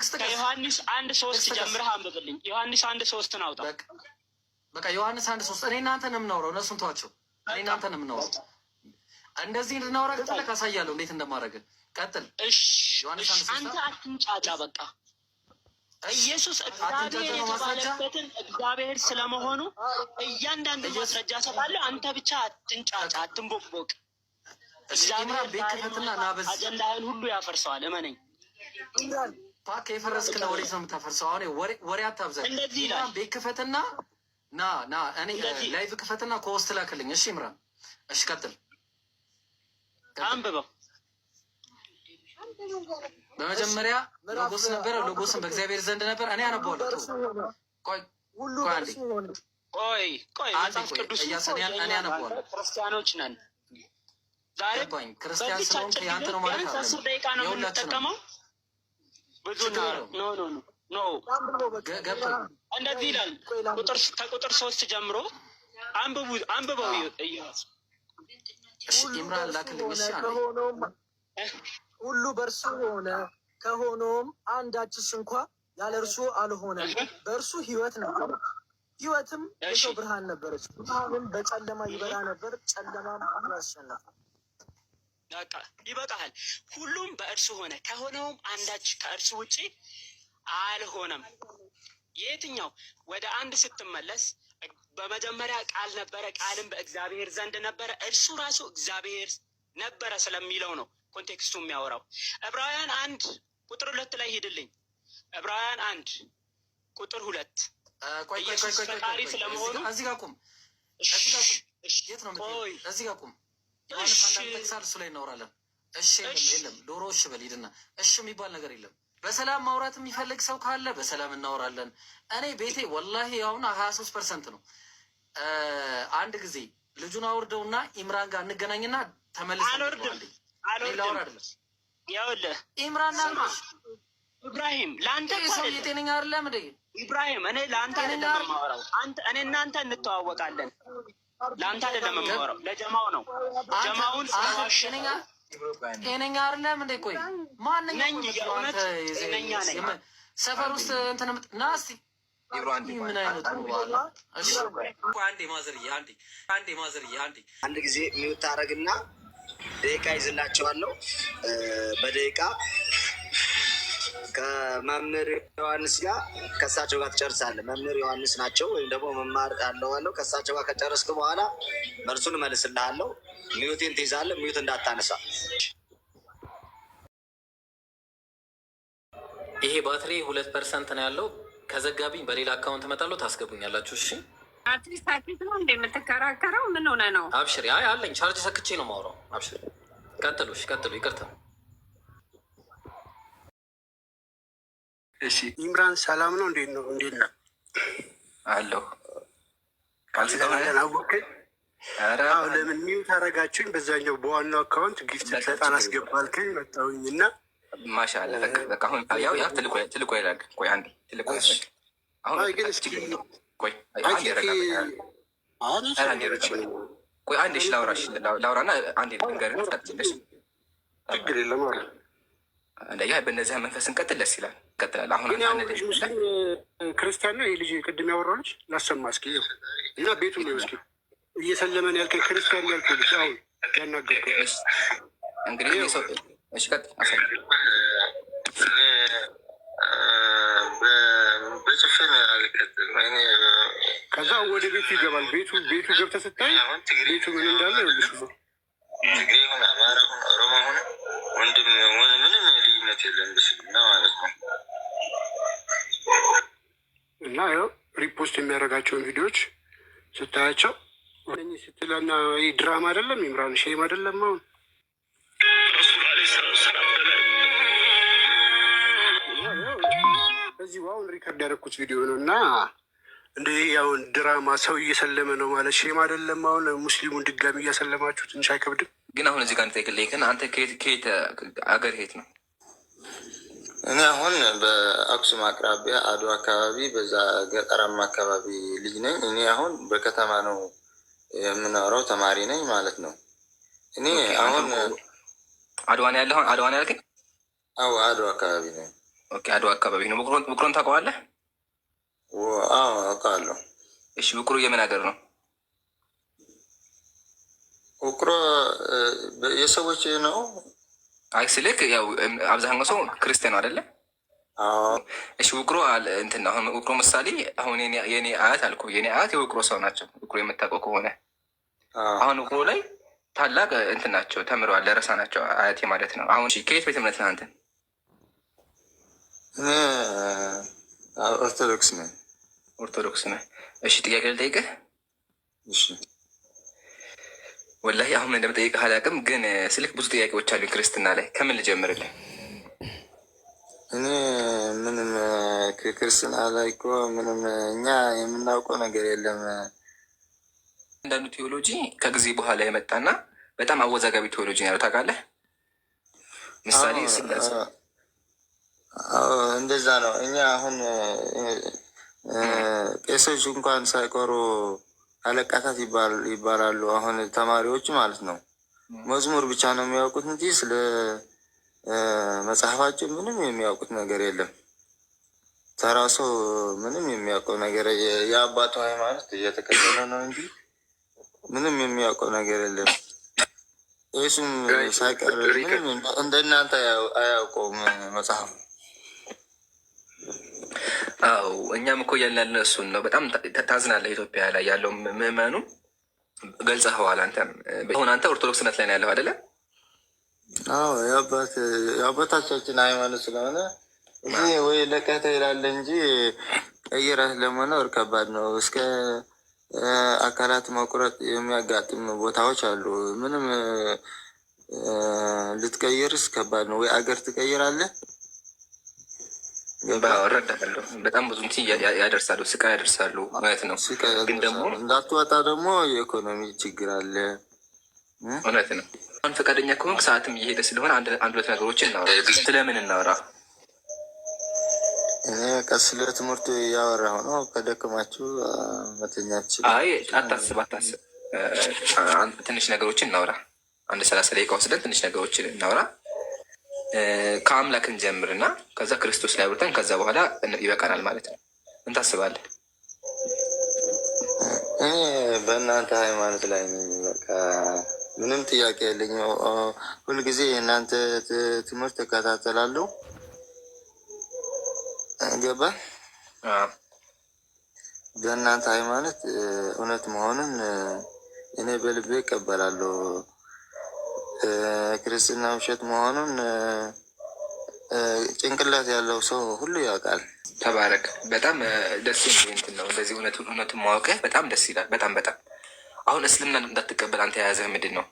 ጥቅስ ጥቀስ። ከዮሐንስ 1:3 ጥቅስ ጥቀስ። ጀምረህ አንብብልኝ። ዮሐንስ 1:3ን አውጣ። በቃ በቃ፣ ዮሐንስ 1:3። እኔ እናንተ ነው የምናወራው፣ እነሱን ተዋቸው። እኔ እናንተ ነው የምናወራው። እንደዚህ እንድናወራ ከፈለክ አሳያለሁ እንዴት እንደማደርግ። ቀጥል። እሺ። ዮሐንስ እሺ፣ 1:3። አንተ አትንጫጫ። በቃ ኢየሱስ አትንጫጫ እግዚአብሔር ነው ማስረጃ? የተባለበትን፣ እግዚአብሔር ስለመሆኑ እያንዳንዱ ኢየሱስ ማስረጃ እሰጣለሁ። አንተ ብቻ አትንጫጫ፣ አትንቦቅቦቅ። እሺ ኢምራን፣ ቤት ክፈትና ና በዚህ። አጀንዳህን ሁሉ ያፈርሰዋል። እመነኝ። እባክህ፣ የፈረስክ ነው። ወዴት ነው የምታፈርሰው? አሁን ወሬ ወሬ አታብዛ። እንደዚህ ይላል። ኢምራን፣ ቤት ክፈትና ና ና፣ እኔ እንደዚህ live ክፈትና ከውስጥ ላክልኝ። እሺ ኢምራን፣ እሺ ቀጥል፣ ቀጥል። አንብበው። በመጀመሪያ ሎጎስ ነበረ፣ ሎጎስን በእግዚአብሔር ዘንድ ነበር። እኔ አነበዋለሁ። ተው፣ ቆይ። ሁሉ ቆይ አንዴ። በእርሱ ሆነ። ቆይ ቆይ፣ አንዴ መጽሐፍ ቆይ፣ ቅዱስ እያስ እኮ እኔ የእኛ እኔ ነው። አነበዋለሁ። አንተ ክርስቲያኖች ነን። ዛሬ ገባኝ። ክርስቲያን በዚች ስለሆንክ አጭር የአንተ ጊዜ ነው ማለት ቢያንስ 10 አይደለም፣ ደቂቃ ነው የሁላችንም። የምንጠቀመው። ብዙ ችግር ነው። የለውም። No, no, no, no። አንብበው በቃ። ገብቶኝ። እንደዚህ ይላል። ቁጥር ከቁጥር 3 ጀምሮ አንብቡ፣ አንብበው እያሱ። እሺ ሁሉ ኢምራን በእርሱ ላክልኝ። ሆነ እሺ አንዴ። ከሆነውም ሁሉ በእርሱ ሆነ፣ ከሆነውም አንዳችስ እንኳ ያለ እርሱ አልሆነም። በእርሱ ሕይወት ነበረች፣ ሕይወትም የሰው ብርሃን ነበረች። ብርሃንም በጨለማ ይበራ ነበር፣ ጨለማም አላሸነፈም። በቃ ይበቃሃል። ሁሉም በእርሱ ሆነ፣ ከሆነውም አንዳች ከእርሱ ውጪ አልሆነም። የትኛው ወደ አንድ ስትመለስ በመጀመሪያ ቃል ነበረ፣ ቃልም በእግዚአብሔር ዘንድ ነበረ፣ እርሱ ራሱ እግዚአብሔር ነበረ ስለሚለው ነው context ኡ የሚያወራው። ዕብራውያን 1 ቁጥር 2 ላይ ሂድልኝ። ዕብራውያን 1 ቁጥር 2። ቆይ ቆይ ቆይ ኢየሱስ ቆይ ቆይ ፈጣሪ ቆይ፣ ስለመሆኑ እዚህ ጋር ቁም፣ እዚህ ጋር ቁም። የት ነው የምትሄደው? ቆይ። እዚህ ጋር ቁም። ዮሐንስ አንዳንድ ጠቅሳል፣ እሱ ላይ እናወራለን። እሺ የለም። የለም፣ ዶሮ እሺ በል ሂድና። እሺ የሚባል ነገር የለም። በሰላም ማውራት የሚፈልግ ሰው ካለ በሰላም እናወራለን። እኔ ቤቴ ወላሂ አሁን 23% ነው። አንድ ጊዜ ልጁን አውርደውና ኢምራን ጋር እንገናኝና ተመልሰን አልወርድም። አንዴ ሌላ ወር አልወርድም። አይደለም። ይኸውልህ ኢምራን ስማ አልኩሽ። ኢብራሂም፣ ለአንተ ይህ እኮ ሰውዬ አይደለም። ጤነኛ አይደለም እንዴ? ኢብራሂም፣ እኔ ለአንተ ጤነኛ አይደለም አይደለም? የማወራው። አንተ እኔ እናንተ እንተዋወቃለን። ለአንተ አይደለም የማወራው፣ ለጀማው ነው። አንተ ጀማውን አንተ ስለዋሸ ጤነኛ ጤነኛ አይደለም እንዴ? ቆይ ማንኛው ነኝ፣ የእውነት ጤነኛ ነኝ። ሰፈር ውስጥ እንትን ና እስቲ። ይህ ምን አይነቱ ነው? በኋላ እሺ ቆይ አንዴ ማዘርዬ፣ አንዴ አንዴ ማዘርዬ፣ አንዴ። አንድ ጊዜ mute ታደርግና ደቂቃ ይዝላቸዋለሁ። በደቂቃ ከመምህር ዮሐንስ ጋር ከእሳቸው ጋር ትጨርሳለህ። መምህር ዮሐንስ ናቸው ወይም ደግሞ መማር አለዋለሁ። ከእሳቸው ጋር ከጨረስክ በኋላ መልሱን እመልስልሃለሁ። Mute ኤን ትይዛለህ። Mute እንዳታነሳ። ይሄ ባትሪ 2% ነው ያለው። ከዘጋቢኝ በሌላ account እመጣለሁ፣ ታስገቡኛላችሁ። እሺ። ባትሪ ሳኪት ነው እንደ የምትከራከረው? ምን ሆነ ነው? አብሽሪ። አይ አለኝ፣ charge ሰክቼ ነው የማወራው። አብሽሪ። ቀጥሉ። እሺ ቀጥሉ። ይቅርታ። እሺ። ኢምራን ሰላም ነው? እንዴት ነው? እንዴት ነው? አለሁ። አለን። አወቀኝ። ኧረ አዎ፣ ለምን mute አደረጋችሁኝ? በዛኛው በዋናው account gift ሰጣን አስገባልከኝ መጣሁኝ እና ማሻአላ፣ በቃ በቃ፣ አሁን ያው ያው ትልቁ ትልቁ ይላል። ቆይ አንዴ፣ ትልቁ ይላል። አሁን አይ ግን እስኪ ችግር የለውም። ቆይ አይ አንዴ ረጋ በል። ኧረ አንዴ ረጋ በል። ቆይ አንዴ፣ እሺ ላውራሽ፣ ላውራና አንዴ ልንገርህ፣ ትቀጥላለሽ። ችግር የለም አለ። እንደያ በእነዚያ መንፈስ እንቀጥል ደስ ይላል። እንቀጥላለን። አሁን ግን ያው አንድ ልጅ ሙስሊም ክርስቲያን ነው ይህ ልጅ፣ ቅድም ያወራው ልጅ ላሰማ እስኪ ይኸው። እና ቤቱ ነው እስኪ እየሰለመን ያልከኝ፣ ክርስቲያን ያልከኝ ልጅ አሁን ያናገርከው። እሺ፣ እንግዲህ እኔ ሰው እሺ፣ ቀጥል፣ አሳይ። እኔ በጭፍን አልከትም። እኔ ከዛ ወደ ቤቱ ይገባል። ቤቱ ገብተህ ስታይ አሁን ትግሬ ቤቱ ምን እንዳለ ይኸውልሽ ነው። ትግሬ ሁን፣ አማራ ሁን፣ ኦሮሞ ሁን፣ ወንድም ሆነ ምንም ልዩነት የለም ብስልና ማለት ነው። እና ያው repost የሚያደርጋቸውን ቪዲዮዎች ስታያቸው እነኚህ ስትለና ይህ ድራማ አይደለም ኢምራን፣ shame አይደለም አሁን። ረሱል ዓለይሂ ሰላቱ ወሰላም በላይ በዚህ አሁን record ያደረኩት ቪዲዮ ነው። እና እንደ ይሄ አሁን ድራማ ሰው እየሰለመ ነው ማለት shame አይደለም። አሁን ሙስሊሙን ድጋሚ እያሰለማችሁ ትንሽ አይከብድም? ግን አሁን እዚህ ጋር እንጠይቅልኝ፣ ግን አንተ ከየት ከየት አገር የት ነው? እኔ አሁን በአክሱም አቅራቢያ አድዋ አካባቢ በዛ ገጠራማ አካባቢ ልጅ ነኝ። እኔ አሁን በከተማ ነው የምኖረው፣ ተማሪ ነኝ ማለት ነው። እኔ Okay፣ አንተ አሁን አድዋ ነው ያለኸው? አድዋ ነው ያልከኝ? አዎ፣ አድዋ አካባቢ ነኝ። Okay፣ አድዋ አካባቢ ነው። ውቅሮን ታውቀዋለህ? አዎ አውቃለሁ። እሺ፣ ውቅሮ የምን ሀገር ነው? ውቅሮ የሰዎች ነው። አይ ስልክ ያው አብዛኛው ሰው ክርስቲያን ነው አይደለ? እሺ ውቅሮ እንትን አሁን ውቅሮ ምሳሌ አሁን የኔ አያት አልኩህ፣ የኔ አያት የውቅሮ ሰው ናቸው። ውቅሮ የምታውቀው ከሆነ አሁን ውቅሮ ላይ ታላቅ እንትን ናቸው፣ ተምረዋል፣ ደረሳ ናቸው አያቴ ማለት ነው። አሁን ከየት ቤተ እምነት ነህ አንተ? እኔ ኦርቶዶክስ ነኝ። ኦርቶዶክስ ነህ? እሺ ጥያቄ ልጠይቅህ። እሺ። ወላሂ አሁን እንደምጠይቅህ አላውቅም፣ ግን ስልክ ብዙ ጥያቄዎች አሉኝ ክርስትና ላይ። ከምን ልጀምርልህ? እኔ ምንም ክርስትና ላይ እኮ ምንም እኛ የምናውቀው ነገር የለም። አንዳንዱ ቴዎሎጂ ከጊዜ በኋላ የመጣና በጣም አወዛጋቢ ቴዎሎጂ ነው ያለው ታውቃለህ። ምሳሌ ስላሴ። እንደዛ ነው። እኛ አሁን ቄሶች እንኳን ሳይቀሩ አለቃታት ይባላሉ። አሁን ተማሪዎች ማለት ነው መዝሙር ብቻ ነው የሚያውቁት እንጂ ስለ መጽሐፋቸው ምንም የሚያውቁት ነገር የለም። ተራ ሰው ምንም የሚያውቀው ነገር የአባቱ ሃይማኖት እየተከተለ ነው እንጂ ምንም የሚያውቀው ነገር የለም። ቄሱም ሳይቀር ምንም እንደናንተ አያውቀውም መጽሐፉ። አዎ እኛም እኮ እያልን ያለ እሱን ነው። በጣም ታዝናለህ። ኢትዮጵያ ላይ ያለው ምዕመኑ ገልጸኸዋል። አንተም አሁን አንተ ኦርቶዶክስ እምነት ላይ ነው ያለው አይደለ? አዎ የአባታችን ሃይማኖት ስለሆነ እዚህ ወይ ለቀህ ትሄዳለህ እንጂ ቀይረህ ለመኖር ከባድ ነው። እስከ አካላት መቁረጥ የሚያጋጥም ቦታዎች አሉ። ምንም ልትቀይርስ ከባድ ነው። ወይ አገር ትቀይራለህ። እረዳለሁ። በጣም ብዙ እንትን ያደርሳሉ፣ ስቃይ ያደርሳሉ። እውነት ነው። ግን ደግሞ እንዳትወጣ ደግሞ የኢኮኖሚ ችግር አለ። እውነት ነው። አሁን ፈቃደኛ ከሆንክ ሰዓትም እየሄደ ስለሆነ አንድ ሁለት ነገሮችን እናውራ። ስለምን እናውራ? እኔ ስለ ትምህርቱ እያወራሁ ነው። ከደከማችሁ መተኛት። አይ አታስብ፣ አታስብ። ትንሽ ነገሮችን እናውራ። አንድ 30 ደቂቃ ወስደን ትንሽ ነገሮችን እናውራ። ከአምላክ እንጀምርና ከዛ ክርስቶስ ላይ አውርተን ከዛ በኋላ ይበቃናል ማለት ነው። ምን ታስባለህ? እኔ በእናንተ ሃይማኖት ላይ ነኝ። በቃ ምንም ጥያቄ የለኝም። ሁልጊዜ የእናንተ ትምህርት እከታተላለሁ። ገባ? በእናንተ ሃይማኖት እውነት መሆኑን እኔ በልቤ እቀበላለሁ። ክርስትና ውሸት መሆኑን ጭንቅላት ያለው ሰው ሁሉ ያውቃል። ተባረክ። በጣም ደስ የሚል እንትን ነው። እንደዚህ እውነቱን ማወቅህ በጣም ደስ ይላል። በጣም በጣም። አሁን እስልምና እንዳትቀበል አንተ የያዘህ ምንድን ነው?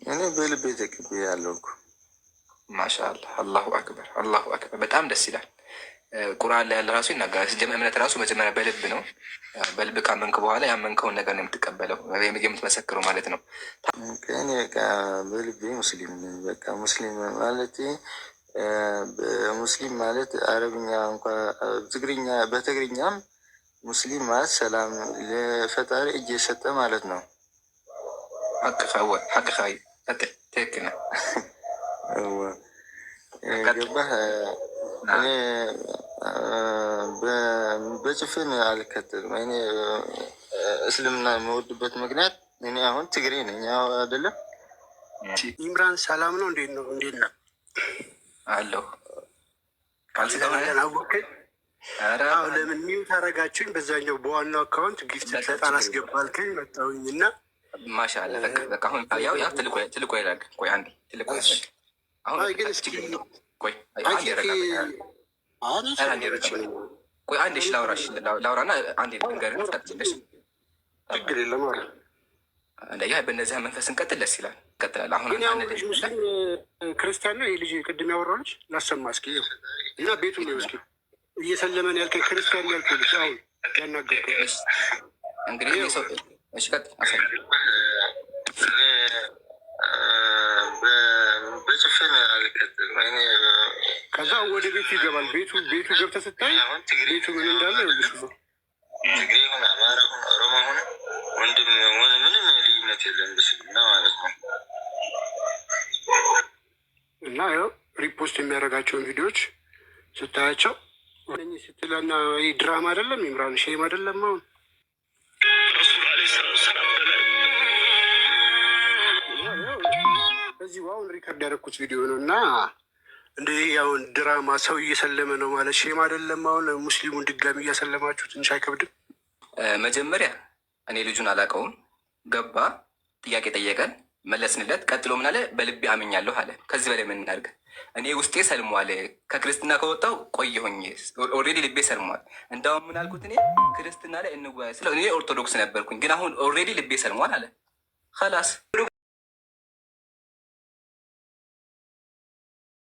እኔ በልቤ ተቀብያለሁ እኮ። ማሻአላህ፣ አላሁ አክበር፣ አላሁ አክበር። በጣም ደስ ይላል። ቁርአን ላይ ያለ ራሱ ይናገራል። ሲጀመር እምነት ራሱ መጀመሪያ በልብ ነው። በልብ ካመንክ በኋላ ያመንከውን ነገር ነው የምትቀበለው የምትመሰክረው ማለት ነው። እኔ በቃ በልቤ ሙስሊም ነኝ። በቃ ሙስሊም ማለት ሙስሊም ማለት አረብኛ እንኳ ትግርኛ በትግርኛም ሙስሊም ማለት ሰላም ለፈጣሪ እጅ የሰጠ ማለት ነው። ሐቅኻ ቀጥል። ትክክል ነህ። ገባህ? እኔ በጭፍን አልከተልም። እኔ እስልምና የሚወድበት ምክንያት እኔ አሁን ትግሬ ነኝ አይደለም። ኢምራን ሰላም ነው? እንዴት ነው? እንዴት ነው? አለሁ። ለምን mute አደረጋችሁኝ? በዛኛው በዋናው account gift ሰጥ አላስገባልከኝ መጣሁኝ እና ማሻአላህ። በቃ አሁን ያው ያው ትልቁ ይላል። ቆይ አንዴ ትልቁ አሁን ግን እስኪ ቆይ ቆይ አንዴ እሺ ላውራሽ ላውራና አንዴ ልንገርህ ትቀጥላለሽ። ችግር የለም። አለ ያ በእነዚህ መንፈስ እንቀጥል ደስ ይላል። እንቀጥላለን። አሁን ግን ያው ልጅ ሙስሊም ክርስቲያን ነው ይህ ልጅ ቅድም ያወራው ልጅ ላሰማ እስኪ እና ቤቱ ነው እስኪ እየሰለመን ያልከኝ ክርስቲያን ያልከኝ ልጅ አሁን ያናገርከው እንግዲህ ሰው እሺ፣ ቀጥል አሳይ። በጭፍን አልከተልም። እኔ ከዛ ወደ ቤቱ ይገባል። ቤቱ ገብተህ ስታይ ቤቱ ምን እንዳለ ይኸውልሽ እዛው ትግሬ ሁን አማራ ሁን ኦሮሞ ሁን ወንድም ሆነ ምንም ልዩነት የለም በእስልምና ማለት ነው። እና ይኸው Repost የሚያደርጋቸውን ቪዲዮዎች ስታያቸው እነኚህ ስትለና ይህ ድራማ አይደለም ኢምራን፣ shame አይደለም አሁን። ረሱል ዓለይሂ ሰላቱ ወሰላም በላይ በዚሁ አሁን record ያደረኩት ቪዲዮ ነው እና እንደ ይሄ አሁን ድራማ ሰው እየሰለመ ነው ማለት shame አይደለም። አሁን ሙስሊሙን ድጋሚ እያሰለማችሁ ትንሽ አይከብድም? መጀመሪያ እኔ ልጁን አላውቀውም። ገባ፣ ጥያቄ ጠየቀን፣ መለስንለት። ቀጥሎ ምን አለ? በልቤ አምኛለሁ አለ። ከዚህ በላይ ምን እናድርግ? እኔ ውስጤ ሰልሟል። ከክርስትና ከወጣው ቆየሁኝ። Already ልቤ ሰልሟል። እንዳውም ምን አልኩት? እኔ ክርስትና ላይ እንወያይ ስለው እኔ ኦርቶዶክስ ነበርኩኝ፣ ግን አሁን already ልቤ ሰልሟል አለ። خلاص።